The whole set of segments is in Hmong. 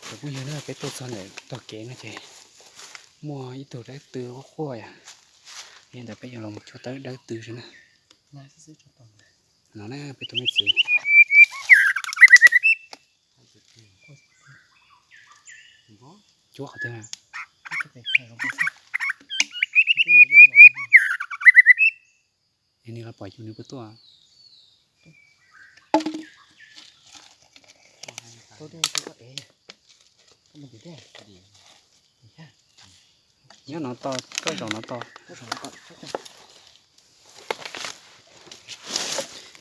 Cov phooj ywg na, peb tuaj txog ntawm tog kev no ces muaj ib tug dawb tw quaj quaj yom. Yog li ntawd peb yuav los mus cuab tau dawb tw xwb na. No na peb tus me txwv. Cuab qhov twg na? Nws los pom yus nws puas tuaj. Nyob no tos, koj zaum no tos.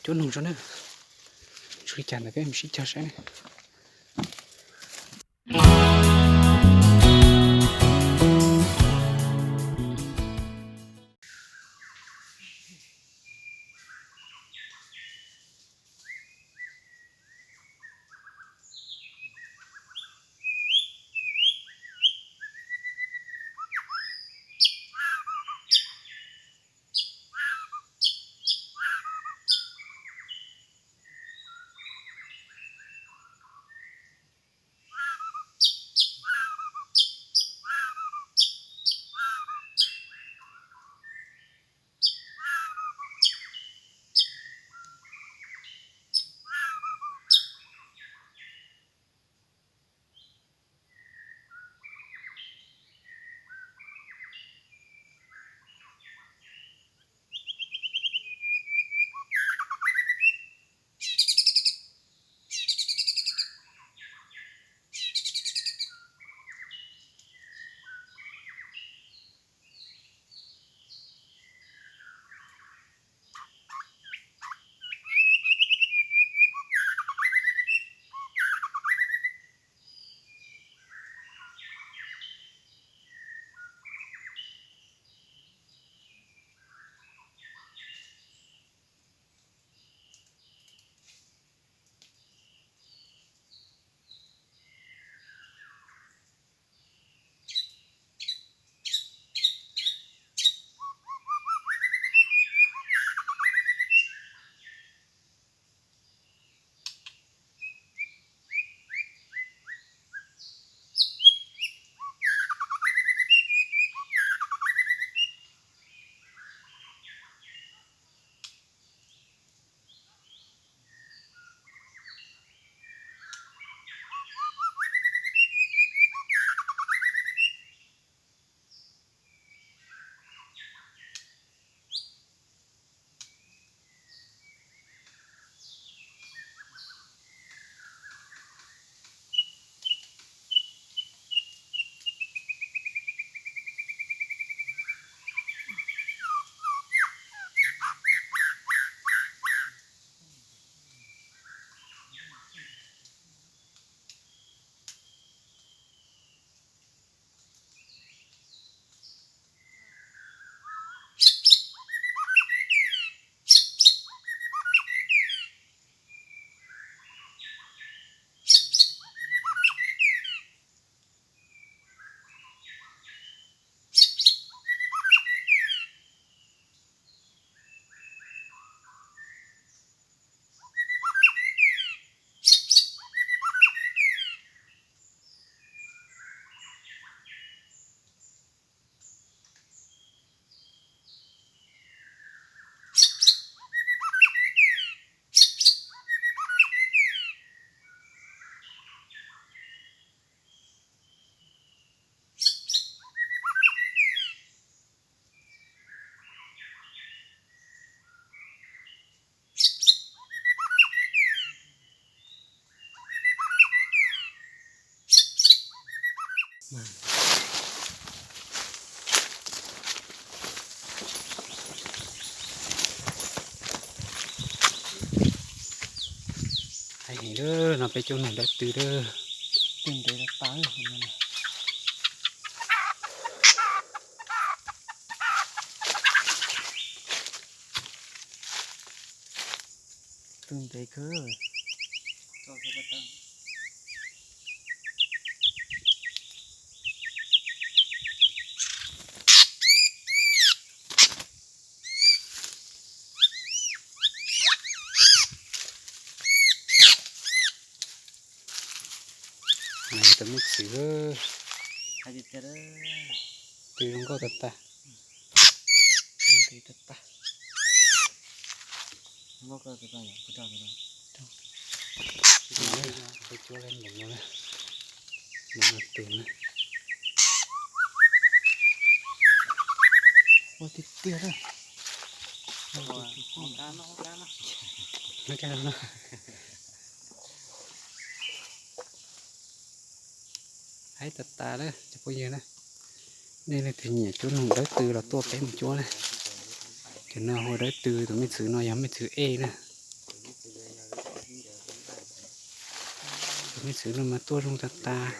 Cuab nug tso na. Tshuav li cas ntawd peb mus sib cog saib na. Heev lawm, no peb cuab nug dawb tw lawm. Twb ntev tas. Twb ntev kawg. Tus me txwv, tw zoo nkauj tag tag. Cuab li npaum no, npaum no tus na. Ua tiag tiag na. Haib tas tas lawm cov phooj ywg na. Nej leej twg nyiam cuab noog dawb tw los tuaj peb mus cuab na. Cov no hu ua dawb tw, tus me txwv no yog me txwv ej na. Tus me txwv no mas tuaj zoo tas tas.